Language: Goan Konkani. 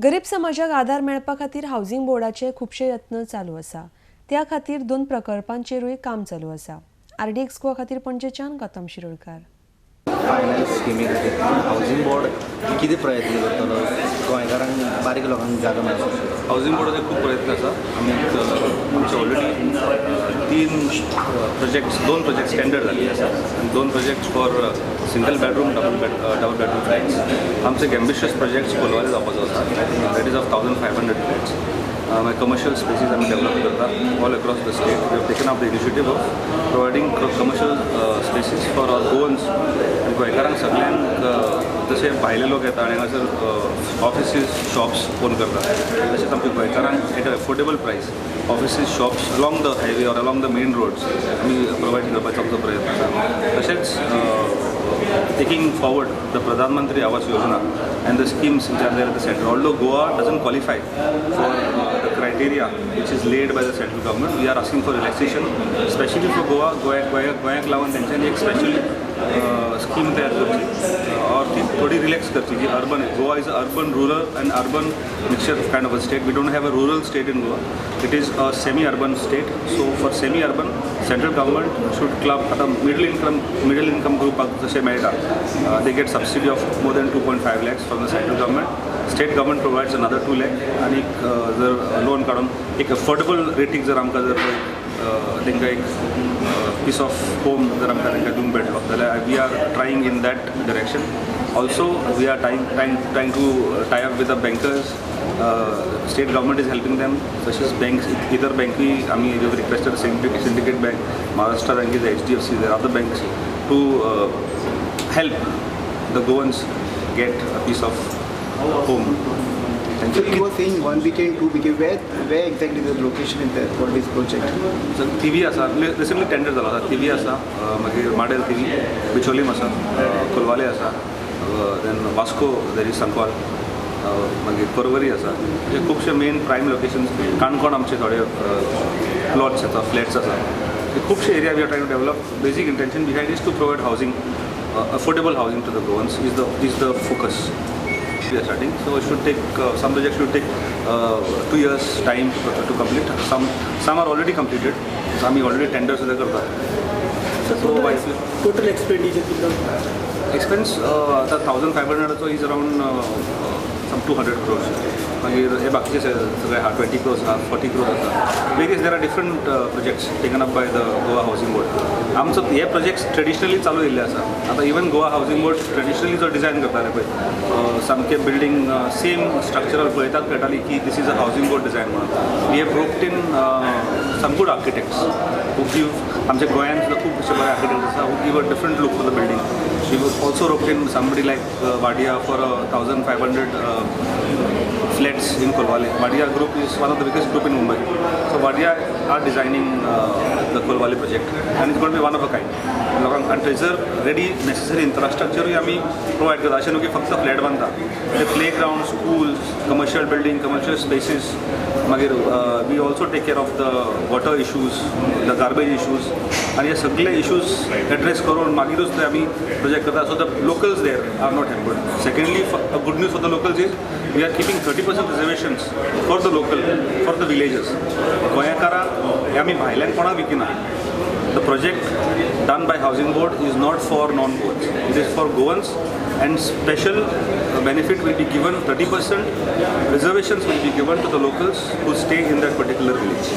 गरीब समाजाक आदार मेळपा खातीर हावसिंग बोर्डाचे खुबशे यत्न चालू आसा. त्या खातीर दोन प्रकल्पांचेरूय काम चालू आसा. आरडीएक्स गोवा खातीर पणजेच्यान गौतम शिरोडकार. फायनान्स स्किमी खातीर हावसिंग बोर्ड कितें प्रयत्न करतलो गोंयकारांक, बारीक लोकांक जागो मेळचो? हावसिंग बोर्डाचे खूब प्रयत्न आसा. आमी आमचे ऑलरेडी तीन प्रोजेक्ट्स, दोन प्रोजेक्ट्स टेंडर जाल्ले आसा आनी दोन projects for single bedroom, double bedroom flats. आमचे एक एम्बिशियस प्रोजेक्ट्स कोलवाले जावपाचो आसा, that is of 1500 flats. मागीर कमर्शियल स्पेसीस आमी डेवलप करता all across the state. We have taken up the initiative of providing commercial spaces for our Goans. आनी गोंयकारांक सगळ्यांक, जशे भायले लोक येता आनी हांगासर ऑफिसीस, शॉप्स ओपन करतात, तशेंच आमच्या गोंयकारांक at a affordable price offices, shops along the highway or along the main roads आमी प्रोवायड करपाचो आमचो प्रयत्न आसा. तशेंच taking forward the Pradhan Mantri Awas Yojana and the schemes which are there at the center. Although Goa doesn't qualify for the criteria which is laid by the central government, we are asking for relaxation, especially for Goa. गोंयाक गोंयाक लागून तेंच्यांनी एक स्पेशल स्कीम तयार करची और ती थोडी रिलॅक्स करची जी urban. Goa is a urban, rural and urban mixture kind of a state. We don't have a rural state in Goa. It is a semi urban state. So for semi urban, central government should club. आतां मिडल इनकम ग्रुपाक जशें मेळटा, they get subsidy of more than 2.5 lakhs from the central government. State government provides another 2 lakh. आनी जर लोन काडून एक अफोर्डेबल रेटीक जर आमकां जर तांकां एक पीस ऑफ होम जर आमकां तांकां दिवंक मेळटलो जाल्यार we are trying in that direction. Also, we are trying to tie up with the bankers. State government is helping them, तशेंच बँक्स, इतर बँकूय आमी requested, Syndicate Bank, Maharashtra Bank is HDFC, there other banks to help the Goans get a piece of home. Thank So you. You were saying 1 BK and 2 BK. Where exactly the location is there for this project? So Thivim आसा, रिसंटली टेंडर जालो आसा. थिवी आसा, मागीर माडेल थिवी, बिचोलीम आसा, कोलवाले आसा, then Vasco there is Sancoale, मागीर पर्वरी आसा. म्हणजे खुबशे मेन प्रायम लोकेशन्स. काणकोण आमचे थोडे प्लॉट्स आसा, फ्लॅट्स आसा. खुबशे area we are trying to develop. Basic intention behind is to provide housing, affordable housing to the Goans is the focus we are starting. So it should take, some projects should take 2 years time to complete. Some are already completed. So आम्ही already tender सुद्धा करतात. So So total expenditure कितलो? एक्सपेन्स आतां 1500चो is around some 200 crores. मागीर हे बाकीचे सगळे आहा, 20 क्रोर्स आहा, 40 क्रोर्स आसा. Various, there are different projects taken up by the Goa Housing Board. आमचो हे प्रोजेक्ट्स ट्रेडिशनली चालू येयल्ले आसा. आतां even Goa housing board traditionally जो डिझायन करताले पळय, सामके बिल्डींग सेम स्ट्रक्चरल पळयतात, कळटाली की this is a Housing Board design म्हणून. We have roped in some good architects who give, आमच्या गोंयांत सुद्दां खूब अशे बरे आर्किटेक्ट्स आसा who give a different look for the building. We also roped in somebody like Wadia for 1500 flats in Colvale. Wadia Group is one of the biggest group in Mumbai. So Wadia are designing the Colvale project and it's going to be one of a kind. लोकांक आनी थंयसर रेडी नेसेसरी इन्फ्रास्ट्रक्चरूय आमी प्रोवायड करता. अशें न्हू की फक्त फ्लॅट बांदता. ते play ground, schools, commercial building, commercial spaces, मागीर we also take care of the water issues, the garbage issues. आनी हे सगळे इश्यूज एड्रेस करून मागीरूच ते आमी प्रोजेक्ट करता, so the locals there are not hampered. Secondly, good news for the locals is we are keeping 30% reservations for the local, for the villages. गोंयकारांक हे आमी भायल्यान कोणाक विकिना. The project done by Housing Board is not for non-Goans. It is for Goans, and special benefit will be given, 30% reservations will be given to the locals who stay in that particular village.